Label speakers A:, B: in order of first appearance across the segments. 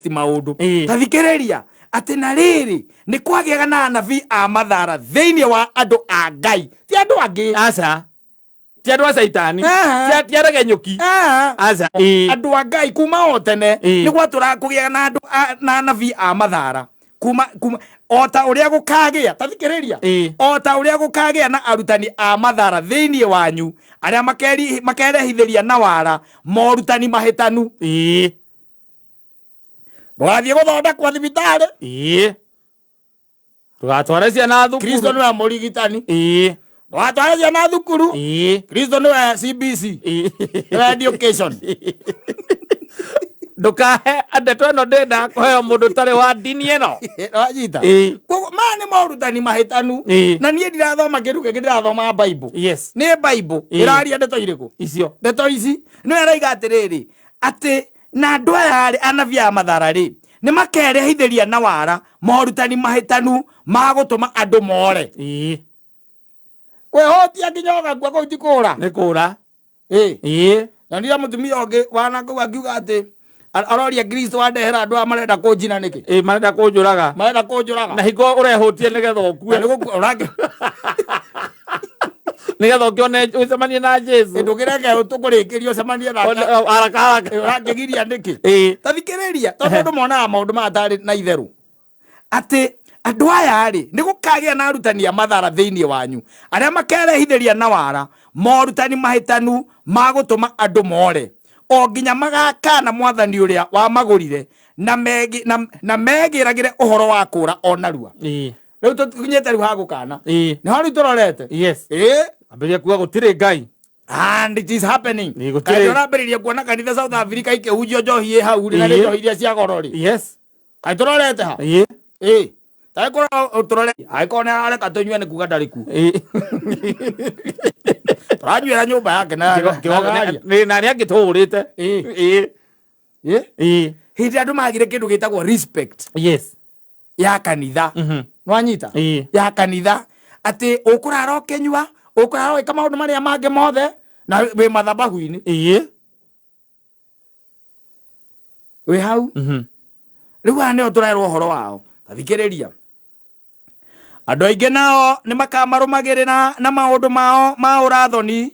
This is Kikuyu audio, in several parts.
A: Ti maũndũ.
B: Ĩĩ.
A: Ta thikĩrĩria atĩ na rĩrĩ nĩ kwagĩaga na anabii a mathara thĩinĩ wa andũ a Ngai, ti andũ angĩ.
B: Aca, ti andũ a caitani.
A: Aha.
B: Ti aregenyũki.
A: Ah.
B: Aca. Ĩĩ.
A: Andũ a Ngai kuma o tene
B: Ĩĩ.
A: nĩ gwatũraga kũgĩaga na andũ na anabii a mathara kuma o ta ũrĩa gũkagĩa, ta thikĩrĩria,
B: Ĩĩ.
A: o ta ũrĩa gũkagĩa na arutani a mathara thĩinĩ wanyu arĩa makerehithĩria na wara morutani mahĩtanu.
B: Ĩĩ.
A: Ndũgathiĩ gũthondekwo thibitarĩ.
B: Ĩĩ, ndũgatware ciana thukuru.
A: Kristo nĩwe mũrigitani.
B: Ĩĩ.
A: Ndũgatware ciana thukuru.
B: Ĩĩ.
A: Kristo nĩwe CBC.
B: Ĩĩ.
A: Nĩwe education.
B: Ndũkahe ndeto ĩno, ndĩndaga kũheo mũndũ ũtarĩ wa ndini ĩno.
A: Wanyita?
B: Ĩĩ.
A: Koguo maya nĩ morutani mahĩtanu.
B: Ĩĩ.
A: Na niĩ ndirathoma kĩndũ kĩngĩ, ndĩrathoma Bible. Nĩ Bible.
B: Ĩĩ.
A: Ĩraria ndeto irĩkũ?
B: Icio.
A: Ndeto ici nĩwe ĩraiga atĩrĩrĩ, atĩ na andũ aya rĩ, anabii a mathara rĩ, nĩ makerehithĩria na wara morutani mahĩtanu ma gũtũma andũ more.
B: Ĩĩ.
A: Kwĩhũtia nginya ũgakua kũu ti kũra.
B: Nĩ kũra.
A: Ĩĩ.
B: Ĩĩ.
A: Na ndirĩa mũtumia ũngĩ wanakũu akiuga atĩ aroria Kristo, andehera andũ aya marenda kũnjina nĩkĩ?
B: Ĩĩ, marenda kũnjũraga.
A: Marenda kũnjũraga.
B: Na hingo ũrehũtie nĩgetha ũkue.
A: Na nĩ gũkua
B: Nĩgetha ũkĩone ũcemanie na Jesu.
A: Ndũkĩreke tũkũrĩkĩrie ũcemanie nake.
B: Haraka haraka.
A: Ũrakĩgiria nĩkĩ?
B: Ĩĩ.
A: Ta thikĩrĩria, tondũ andũ monaga maũndũ maya tarĩ na itherũ, atĩ andũ aya rĩ, nĩ gũkagĩa na arutani a mathara thĩinĩ wanyu arĩa makerehithĩria na wara morutani mahĩtanu ma gũtũma andũ more, o nginya magakana mwathani ũrĩa wamagũrire na megĩragĩre ũhoro wa kũra o narua.
B: Ĩĩ.
A: Rĩu tũkinyĩte rĩu ha gũkana.
B: Ĩĩ.
A: Nĩho rĩu tũrorete.
B: Yes.
A: Ĩĩ.
B: Ambĩrĩria kuga gũtirĩ Ngai.
A: And it is happening.
B: Ĩĩ, gũtirĩ.
A: Kaĩ ũrambĩrĩria kuona kanitha South Africa ikĩhunjio njohi ĩ hau rĩ, na nĩ
B: Ĩĩ.
A: njohi iria cia goro rĩ?
B: Yes.
A: Kaĩ tũrorete ha?
B: Ĩĩ.
A: Ĩĩ, tarĩkorwo tũrore, angĩkorwo nĩ arareka tũnyue nĩ kuga ndarĩ kuo.
B: Ĩĩ.
A: Tũranyuĩra nyũmba yake na araria.
B: Na nĩ angĩtũhũrĩte.
A: Ĩĩ.
B: Ĩĩ.
A: Ĩĩ.
B: Ĩĩ.
A: Hĩndĩ ĩrĩa andũ magire kĩndũ gĩtagwo respect
B: Yes.
A: ya kanitha, nwanyita?
B: Ĩĩ.
A: Ya kanitha, atĩ ũkũrara ũkĩnyua, ũkũrara ũgĩka maũndũ marĩa mangĩ mothe na wĩ mathabahu-inĩ.
B: Ĩĩ.
A: Wĩ hau. Rĩu aya nĩo tũrerwo ũhoro wao. Ta thikĩrĩria, andũ aingĩ nao nĩ makamarũmagĩrĩra na maũndũ mao ma ũrathoni,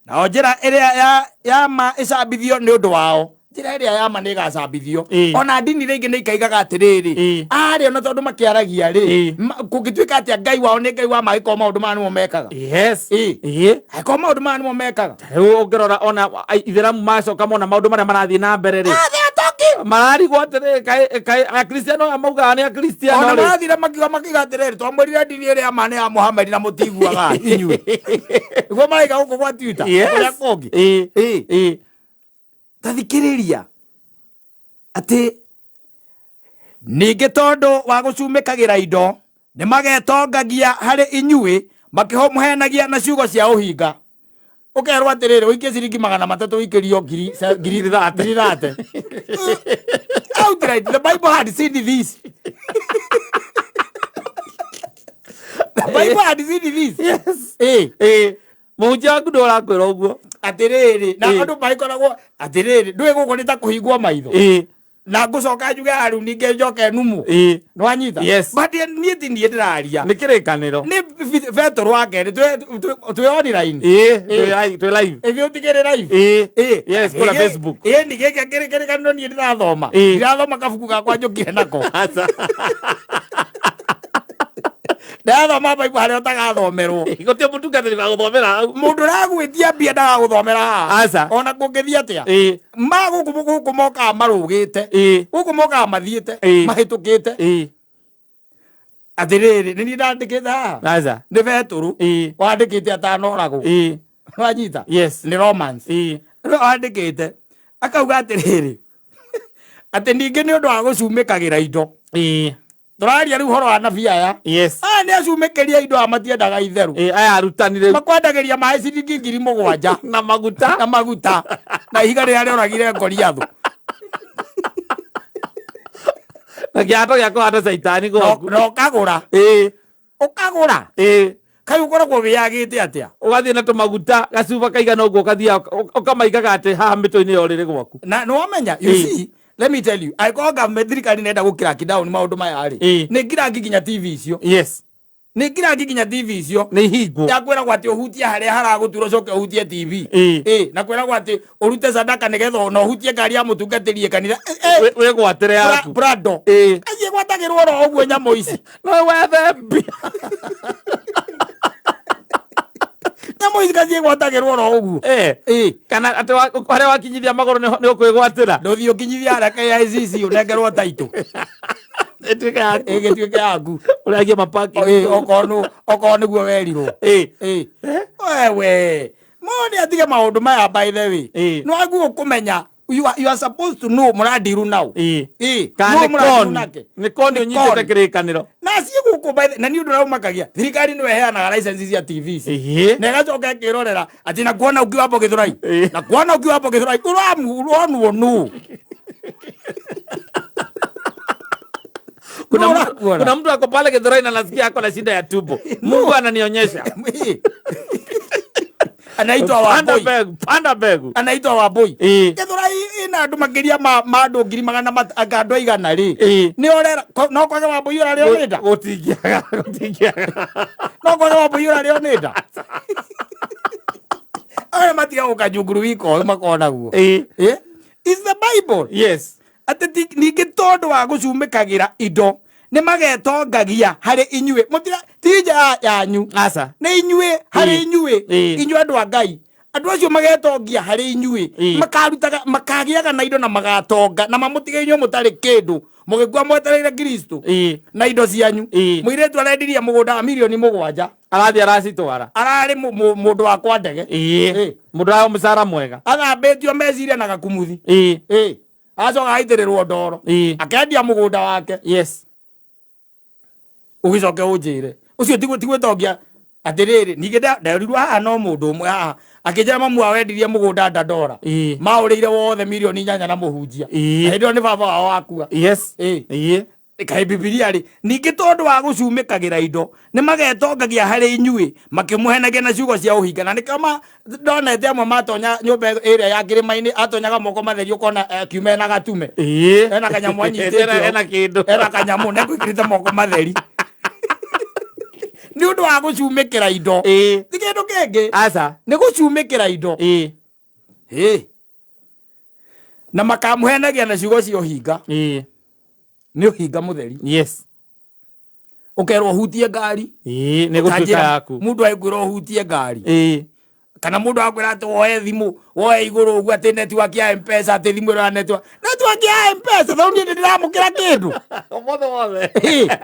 A: nao njĩra ĩrĩa ya ma ĩcambithio nĩ ũndũ wao. Njĩra ĩrĩa ya ma nĩ ĩgacambithio. Ona ndini iria ingĩ nĩ ikaigaga atĩrĩrĩ, arĩa ona tondũ makĩaragia rĩ, kũngĩtuĩka atĩa Ngai wao nĩ Ngai wa ma angĩkorwo maũndũ maya nĩmo mekaga?
B: Yes.
A: Ĩĩ.
B: Ĩĩ.
A: Angĩkorwo maũndũ maya nĩmo mekaga.
B: Rĩu ũngĩrora ona ithĩramu macoka mona maũndũ marĩa marathiĩ na mbere rĩ,
A: Ah, they are talking.
B: Mararigwo atĩrĩ, kaĩ akristiano aya maugaga nĩ akristiano
A: Ona
B: rĩ?
A: marathire makiuga atĩrĩrĩ, twamwĩrire ndini ĩrĩa ya ma nĩ ya Muhammad na mũtiguaga inyuĩ. Nĩguo maraiga gũkũ gwa Twitter.
B: Yes.
A: Kũrĩa kũngĩ.
B: Ĩĩ.
A: Ĩĩ.
B: Ĩĩ.
A: Ta thikĩrĩria atĩ ningĩ tondũ wa gũcumĩkagĩra indo nĩ magetongagia harĩ inyuĩ makĩmũhenagia na ciugo cia ũhinga. Ũkerwo atĩrĩrĩ, ũikie ciringi 300 ũikĩrio ngiri
B: 30.
A: Ngiri 30. Outright, the Bible had seen this. The Bible had seen this.
B: Yes.
A: Ĩĩ.
B: Ĩĩ, mũhunjia waku ndũ ũrakwĩra ũguo.
A: Atĩrĩrĩ, na
B: Ĩĩ.
A: andũ magĩkoragwo atĩrĩrĩ, ndũĩ gũkũ nĩ ta kũhingwo maitho.
B: Ĩĩ.
A: Na ngũcoka njuge rĩu ningĩ njoke numu.
B: Ĩĩ.
A: Nĩwanyita?
B: Yes.
A: But niĩ ti niĩ ndĩraria.
B: Nĩ kĩrĩkanĩro.
A: Nĩ Betũrũ wa kerĩ, twĩ online.
B: Ĩĩ, twĩ live.
A: Ĩthĩ ũtigĩrĩ live.
B: Ĩĩ.
A: Ĩĩ.
B: Yes, kũrĩa Facebook.
A: Ĩĩ, nĩ gĩkĩ kĩrĩkanĩro niĩ ndĩrathoma.
B: Ĩĩ.
A: Ndirathoma kabuku gakwa njũkire nako.
B: Aca.
A: Ndĩrathoma Bible harĩa ũtagathomerwo.
B: Gũtirĩ mũtungatĩri wa gũthomera hau.
A: Mũndũ ũragwĩtia mbia ndagagũthomera haha.
B: Aca.
A: Ona kũngĩthiĩ atĩa.
B: Ĩĩ.
A: Ma gũkũ mokaga marũgĩte.
B: Ĩĩ.
A: Gũkũ mokaga mathiĩte.
B: Ĩĩ.
A: Mahĩtũkĩte.
B: Ĩĩ.
A: Atĩrĩrĩ, nĩ niĩ ndandĩkĩte haha.
B: Aca.
A: Nĩ Betũrũ.
B: Ĩĩ.
A: Wandĩkĩte atanoragwo.
B: Ĩĩ.
A: Wanyita?
B: Yes.
A: Nĩ Romans.
B: Ĩĩ.
A: Nĩwe wandĩkĩte. Akauga atĩrĩrĩ, atĩ ningĩ nĩ ũndũ wa gũcumĩkagĩra indo.
B: Ĩĩ.
A: Tũraria rĩu ũhoro wa anabii aya.
B: Yes.
A: Aya nĩ acumĩkĩria indo, aya matiendaga itherũ.
B: Ĩĩ, aya arutani rĩu.
A: Makwendagĩria maĩ ciringi 7,000.
B: Na maguta.
A: Na maguta na ihiga rĩrĩa rĩoragire Goliathũ.
B: Na kĩhato gĩa kũhanda caitani gwaku.
A: Na ũkagũra.
B: Ĩĩ.
A: Ũkagũra.
B: Ĩĩ.
A: Kai ũkoragwo wĩyagĩte atĩa?
B: Ũgathiĩ na tũmaguta gacuba kaigana ũguo, ũgathiĩ ũkamaigaga atĩ haha mĩtwe-inĩ ya ũrĩrĩ gwaku.
A: Na nĩwamenya, you
B: Ĩĩ.
A: see, Let me tell you, angĩkorwo government, thirikari nenda gũ crack down maũndũ maya rĩ,
B: Ĩĩ.
A: nĩ ngirangi nginya TV icio.
B: Yes.
A: Nĩ ngirangi nginya TV icio.
B: Nä ihingwo.
A: Ya kwĩragwo atĩ ũhutie harĩa haragũtura ũcoke ũhutie TV.
B: Ĩĩ.
A: Ĩĩ, na kwĩragwo atĩ ũrute sadaka nĩgetha ona ũhutie ngari ya mũtungatĩri kanitha.
B: Wä gwatä re yaku.
A: Prado.
B: Ĩĩ.
A: Kaingĩ gwatagĩrwo oro ũguo nyamũ ici.
B: No wethe mbia.
A: Nyamũ ici kaciĩ gwatagĩrwo oro ũguo. Ĩĩ.
B: Kana atä harä a wakinyithia magå rå nä å kwä gwatä ra.
A: Ndũthiĩ ũkinyithia harĩa KICC ũnengerwo taitũ.
B: Ä tuä ke yaku.
A: Ĩgĩtuĩke yaku.
B: Å rä agie mapaki.
A: Ĩĩ, okorwo nĩguo werirwo.
B: Ĩĩ.
A: Ĩĩ. Wewe mone atige maũndũ maya, by the way.
B: Ĩĩ.
A: Nĩ waguo kũmenya you are supposed to know mũrandiru now.
B: Ĩĩ.
A: Ĩĩ.
B: Kana
A: Nũ
B: nä
A: mũrandiru
B: koni
A: nake.
B: nä koni å nyitä te kä rä kanä ro.
A: Na ciĩ gũkũ by the, na nĩ ũndũ ũrĩa ũmakagia, thirikari nĩyo ĩheanaga license cia TV ici na ĩgacoka ĩkĩrorera atĩ na kuona ukiwa hapo Githurai,
B: Ĩĩ.
A: na kuona ukiwa hapo Githurai, ũramu ũronwo nũ?
B: Kuna
A: Nũ
B: mtu,
A: ũrakuona?
B: kuna mtu ako pale Githurai na nasikia ako na shida ya tumbo. Mungu ananionyesha.
A: Ĩĩ. Anaitwa
B: Panda
A: Wambui.
B: mbegu, panda mbegu.
A: Anaitwa Wambui.
B: Ĩĩ.
A: Githurai ĩna andũ makĩria ma andũ ngiri magana anga andũ igana rĩ.
B: Ĩĩ.
A: Nĩ ũrera no kwage Wambui ũrarĩo nĩ nda.
B: Gũtingĩaga, gũtingĩaga.
A: No kwage Wambui ũrarĩo nĩ nda. Aya matiga gũkanyunguru wiko makonaguo.
B: Ĩĩ.
A: Eh? Is the Bible.
B: Yes.
A: Atĩ ningĩ tondũ wa gũcumĩkagĩra indo nĩ magetongagia harĩ inyuĩ, mũtira ti nja yanyu.
B: Aca.
A: Nĩ inyuĩ, harĩ
B: Ĩĩ.
A: inyuĩ.
B: Ĩĩ.
A: Inyuĩ andũ a Ngai, andũ acio magetongia harĩ inyuĩ.
B: Ĩĩ.
A: Makarutaga, makagĩaga na indo na magatonga na mamũtige inyuĩ mũtarĩ kĩndũ, mũgĩkua mwetereire Kristo
B: Ĩĩ.
A: na indo cianyu.
B: Ĩĩ.
A: Mũirĩtu arendirie mũgũnda wa mirioni 7.
B: Arathiĩ aracitwara.
A: Ararĩ mũndũ wa kwa ndege.
B: Ĩĩ.
A: Ĩĩ.
B: Mũndũ wa mũcara mwega.
A: Athambĩtio meciria na gakumuthi.
B: Ĩĩ.
A: Ĩĩ. Acoka aitĩrĩrwo ndoro.
B: Ĩĩ.
A: Akendia mũgũnda wake.
B: Yes.
A: Ũgĩcoke ũnjĩre ũcio ti gwĩtongia atĩrĩrĩ. Ningĩ nderirwo haha no mũndũ ũmwe haha akĩnjĩra mamu wao endirie mũgũnda Dandora.
B: Ĩĩ.
A: Maũrĩire wothe mirioni 8 na mũhunjia.
B: Ĩĩ.
A: Na hĩndĩ ĩyo nĩ baba wao wakua.
B: Yes.
A: Ĩĩ.
B: Ĩĩ.
A: Kaĩ Bibilia rĩ, ningĩ tondũ wa gũcumĩkagĩra indo nĩ magetongagia harĩ inyuĩ makĩmũhenagia na ciugo cia ũhinga. Na nĩkĩo ndonete amwe matonya nyũmba ĩrĩa ya kĩrĩma-inĩ, atonyaga moko matheri, ũkona akiuma ena gatume.
B: Ĩĩ.
A: Ena kanyamũ anyitĩte.
B: Ena kĩndũ.
A: Ena kanyamũ na gwĩkĩrĩte moko matheri nĩ ũndũ wa gũcumĩkĩra indo.
B: Ĩĩ.
A: Ti kĩndũ kĩngĩ.
B: Aca.
A: Nĩ gũcumĩkĩra indo.
B: Ĩĩ.
A: Ĩ. Na makamũhenagia na ciugo cia ũhinga.
B: Ĩĩ.
A: Nĩ ũhinga mũtheri.
B: Yes.
A: Ũkerwo ũhutie ngari.
B: Ĩĩ, nĩ gũtuĩka
A: Ũkanjĩra,
B: yaku.
A: Mũndũ agĩkwĩra ũhutie ngari.
B: Ĩĩ.
A: Kana mũndũ akwĩra atĩ woe thimũ, woe igũrũ ũguo atĩ network ya M-Pesa, atĩ thimũ ĩno ya network. Network ya M-Pesa, tondũ niĩ ndĩramũkĩra kĩndũ.
B: Ũmũthĩ wothe.
A: Ĩĩ.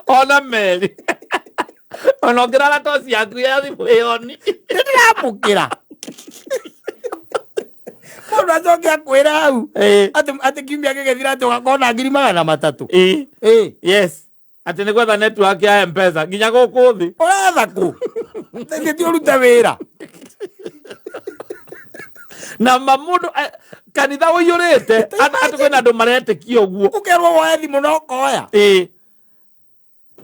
B: Ona meri. Ona ũngĩrara toci yaku ya thimũ ĩyo ni.
A: Nĩ ndĩramũkĩra. Mũndũ acoke akwĩra hau
B: Ĩĩ.
A: atĩ kiumia gĩgĩthira atĩ ũgakorwo na 300,000.
B: Ĩĩ.
A: Ĩĩ.
B: Yes. Atĩ nĩ gwetha network ya M-Pesa nginya gũkũ thĩ.
A: Ũretha kũ? Nĩ ti ũrute wĩra.
B: Na ma mũndũ kanitha ũiyũrĩte atĩ kwĩna andũ maretĩkia ũguo.
A: Ũkerwo woe thimũ na ũkoya.
B: Ĩĩ.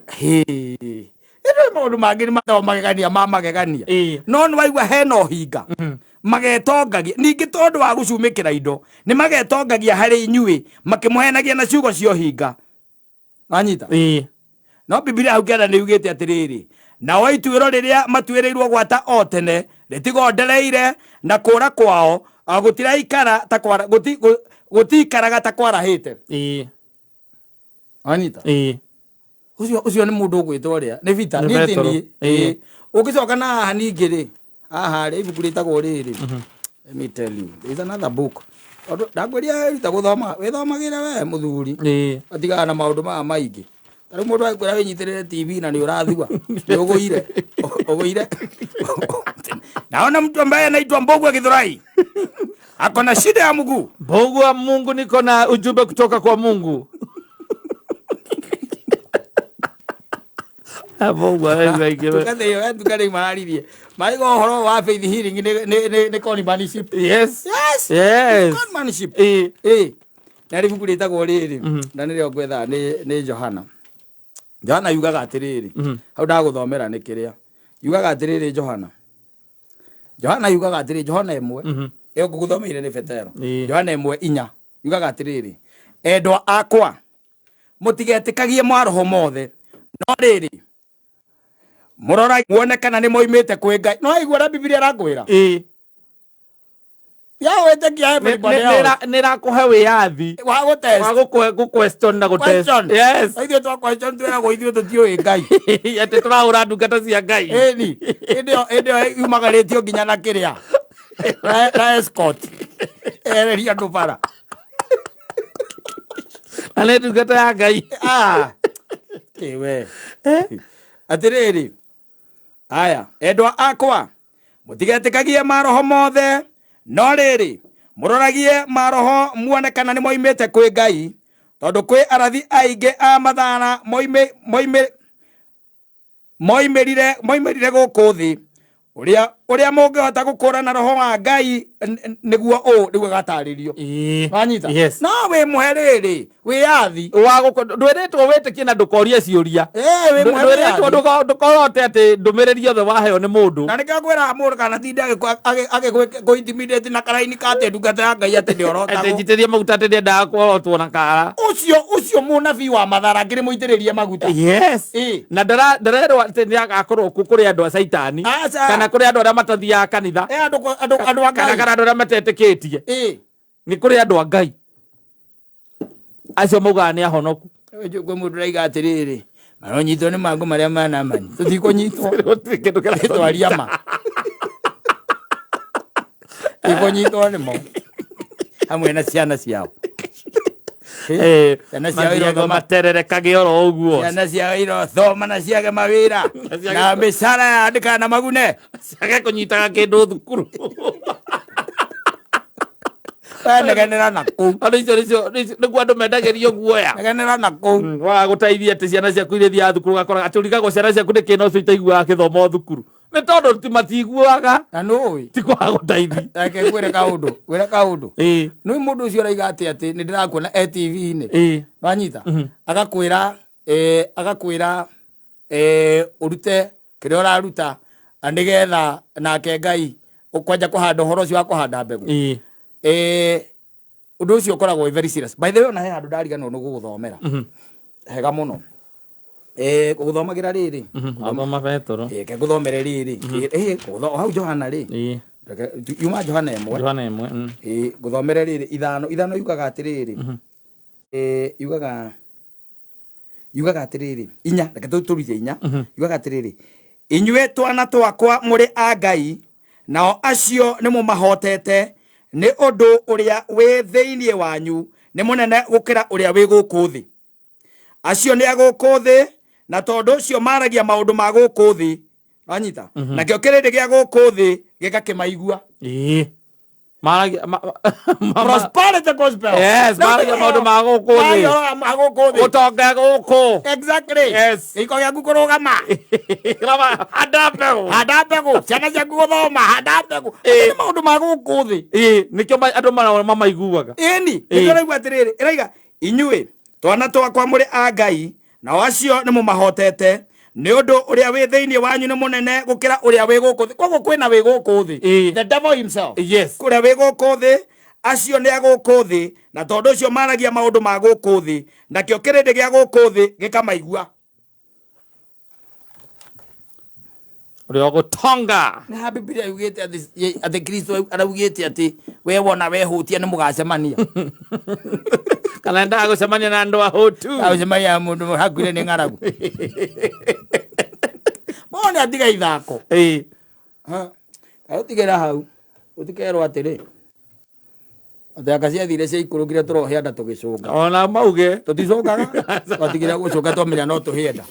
A: Ĩĩ. Ĩno maũndũ mangĩ nĩ matao magegania ma magegania.
B: Ĩĩ.
A: No nĩ waigua hena ũhinga. Magetongagia ningĩ tondũ wa gũcumĩkĩra indo nĩ magetongagia harĩ inyuĩ makĩmũhenagia na ciugo cia ũhinga. Wanyita?
B: Ĩĩ.
A: No Bibilia hau kĩanda nĩ yugĩte atĩrĩrĩ, nao ituĩro rĩrĩa matuĩrĩirwo gwata o tene rĩtigondereire na kũra kwao gũtiraikara ta kwara, gũtikaraga ta kwarahĩte.
B: Ĩĩ.
A: Wanyita?
B: Ĩĩ.
A: Ũcio nĩ mũndũ ũgwĩtwo ũrĩa nĩ Vita.
B: Nĩ
A: Nĩ
B: Petero.
A: niĩ.
B: Ĩĩ.
A: Ĩĩ. Ũngĩcoka na haha ningĩ rĩ, haha rĩ ibuku rĩtagwo rĩrĩ. Let me tell you, there is another book. Tondũ ndakwĩria ruta gũthoma, wĩthomagĩre we mũthuri.
B: Ĩĩ.
A: Atigana na maũndũ maya maingĩ. Ta rĩu mũndũ agĩkwĩra wĩnyitĩrĩre TV na nĩ ũrathua, nĩ ũgũire. Ũgũire. Naona mtu ambaye anaitwa Mbugua Githurai ako na shida ya mguu.
B: Mbugua Mungu, niko na ujumbe kutoka kwa Mungu. Mbugua wewe ingĩ.
A: Tukathĩo, tukarĩ mararirie. Maraiga ũhoro wa faith healing nĩ conmanship.
B: Yes.
A: Yes.
B: Yes.
A: Conmanship.
B: Ĩĩ.
A: Ĩĩ. Na rĩ ibuku rĩtagwo rĩrĩ, na nĩrĩo ngwetha nĩ Johana. Johana yugaga atĩrĩrĩ, hau ndagũthomera nĩ kĩrĩa. Yugaga atĩrĩrĩ Johana. Johana yugaga atĩrĩ, Johana 1. Ĩyo ngũgũthomeire nĩ Petero.
B: Ĩĩ.
A: Johana 1:4. Yugaga atĩrĩrĩ, endwa akwa, mũtigetĩkagie maroho mothe, no rĩrĩ, mũrora muone kana nĩ moimĩte kwĩ Ngai. No aigua ũrĩa Bibilia ĩrakwĩra?
B: Ĩĩ.
A: Ya wĩtĩkia everybody else.
B: Nä rakåhe wä yathi
A: Wa gũtest.
B: wa gå question na gå test.
A: Question.
B: Yes.
A: Ithuĩ twa question twĩragwo ithuĩ tũtiũĩ Ngai.
B: Atä tå rahå ra ndungata cia Ngai.
A: Ĩni, hĩndĩ ĩyo hĩndĩ ĩyo yumagarĩtio nginya na kĩrĩa na escort ereria andũ bara.
B: Na nä ndungata ya Ngai.
A: Ah, kĩwe atĩrĩrĩ, aya endwa akwa, mũtigetĩkagie maroho mothe, no rĩrĩ, mũroragie maroho muone kana nĩ moimĩte kwĩ Ngai, tondũ kwĩ arathi aingĩ a mathara moimĩrire gũkũ thĩ. Ũrĩa mũngĩhota gũkũrana roho wa Ngai nĩguo ũũ rĩu agatarĩrio.
B: Ĩĩ.
A: Wanyita?
B: Yes.
A: No wĩ mũhe rĩrĩ wĩyathi.
B: Wa ndwĩrĩtwo wĩtĩkie na ndũkorie ciũria.
A: Ĩĩ, wĩ mũhe
B: Ndwĩrĩtwo
A: wĩyathi.
B: ndũkorote atĩ ndũmĩrĩri yothe waheo nĩ mũndũ.
A: Na nĩkĩo ngwĩraga mũndũ kana tinde agĩkũ-intimidate na karaini ka atĩ ndungata ya Ngai atĩ nĩorotagwo.
B: Atĩ njitĩrie maguta atĩ ndĩendaga kworotwo na kara.
A: Ũcio mũnabii wa mathara ngĩrĩ mũitĩrĩrie maguta.
B: Yes.
A: Ĩĩ.
B: Na ndarerwo atĩ nĩagakorwo kuo kũrĩ andũ a Caitani.
A: Aca.
B: Kana kũrĩ andũ arĩa matathiaga kanitha.
A: Ĩ, andũ a
B: Kana
A: Ngai.
B: kana andũ arĩa matetĩkĩtie.
A: Ĩĩ.
B: Nĩ kũrĩ andũ a Ngai. Acio maugaga nĩ ahonoku.
A: Kwĩ mũndũ ũraiga atĩrĩrĩ, maronyitwo nĩ mangũ marĩa manamani. Tũtikũnyitwo.
B: Gũtirĩ kĩndũ kĩratũnyita.
A: Twaria ma. Tũtikũnyitwo nĩmo. Hamwe na ciana ciao.
B: Eh,
A: Ciana ciao
B: mathiaga
A: irothoma.
B: matererekage oro ũguo.
A: Ciana ciao irothoma na ciage mawĩra.
B: Ciage-
A: Na mĩcara yandĩkaga na magune.
B: Ciage kũnyitaga kĩndũ thukuru.
A: Negenera na kũu.
B: Andũ icio nĩcio nĩguo andũ mendagĩrio guoya.
A: Negenera na kũu.
B: Waga gũteithia atĩ ciana ciaku irĩthiaga thukuru ũgakora atĩ ũrigagwo ciana ciaku nĩkĩ no cio itaiguaga gĩthomo thukuru. Nĩ tondũ ti matiguaga.
A: Na nũĩ.
B: Ti kwaga gũteithia.
A: Reke ngwĩre kaũndũ, ngwĩre kaũndũ.
B: Ĩĩ.
A: Nũĩ mũndũ ũcio ũraiga atĩ atĩ nĩ ndĩrakuona e TV-inĩ.
B: Ĩĩ.
A: Wanyita? Agakwĩra, agakwĩra, ũrute kĩrĩa ũraruta nĩgetha nake Ngai ũkwanja kũhanda ũhoro ũcio wa kũhanda mbegũ.
B: Ĩĩ.
A: Ũndũ ũcio ũkoragwo wĩ very serious. By the way, ona he handũ ndariganĩrwo nĩ gũgũthomera. Hega mũno. Gũthomagĩra rĩrĩ.
B: Athoma Petero.
A: Reke ngũthomere rĩrĩ. Hau Johana rĩ.
B: Ĩĩ.
A: Reke, yuma Johana 1.
B: Johana 1.
A: Ngũthomere rĩrĩ ithano. Ithano yugaga atĩrĩrĩ. Yugaga atĩrĩrĩ. Inya, reke tũrute inya. Yugaga atĩrĩrĩ. Inyuĩ twana twakwa mũrĩ a Ngai, nao acio nĩ mũmahotete, nĩ ũndũ ũrĩa wĩ thĩinĩ wanyu nĩ mũnene gũkĩra ũrĩa wĩ gũkũ thĩ. Acio nĩ a gũkũ thĩ, na tondũ ũcio maragia maũndũ ma gũkũ thĩ. Wanyita? Nakĩo kĩrĩndĩ gĩa gũkũ thĩ gĩgakĩmaigua.
B: Ĩĩ. Maragia
A: Prosperity gospel.
B: Yes, maragia maũndũ ma gũkũ thĩ.
A: Maragia maũndũ ma gũkũ thĩ.
B: Ũtonga gũkũ.
A: Exactly.
B: Yes.
A: Gĩiko gĩaku kũrũgama.
B: Rama, handa mbegũ.
A: Handa mbegũ. Ciana ciaku gũthoma, handa mbegũ.
B: Ĩĩ.
A: Nĩ maũndũ ma gũkũ thĩ.
B: Ĩĩ, nĩkĩo andũ mamaiguaga.
A: Ĩni,
B: Ĩĩ.
A: nĩkĩo ũraigua atĩrĩrĩ, ĩraiga inyuĩ twana twakwa mũrĩ a Ngai, nao acio nĩ mũmahotete, nĩ ũndũ ũrĩa wĩ thĩinĩ wanyu nĩ mũnene gũkĩra ũrĩa wĩ gũkũ thĩ. Koguo kwĩna wĩ gũkũ thĩ.
B: Ĩĩ.
A: The devil himself.
B: Yes.
A: Kũrĩa wĩ gũkũ thĩ, acio nĩ a gũkũ thĩ, na tondũ ũcio maragia maũndũ ma gũkũ thĩ, nakĩo kĩrĩndĩ gĩa gũkũ thĩ gĩkamaigua.
B: Ũrĩa ũgũtonga.
A: Nĩ ha Biblia yugĩte atĩ Kristo araugĩte atĩ we wona wehũtia nĩ mũgacemania.
B: Kana endaga gũcemania na andũ ahũtu.
A: Agũcemania na mũndũ hakuire nĩ ng'aragu. Mone atiga ithako.
B: Ĩĩ.
A: Ha. Ũtigĩra hau. Ũtikerwo atĩrĩ. Atĩ anga ciathire ciaikũrũkire tũrohĩa nda tũgĩcũnga.
B: Ona mauge.
A: Tũticũngaga. Twatigire gũcũnga twamenya no tũhĩe nda.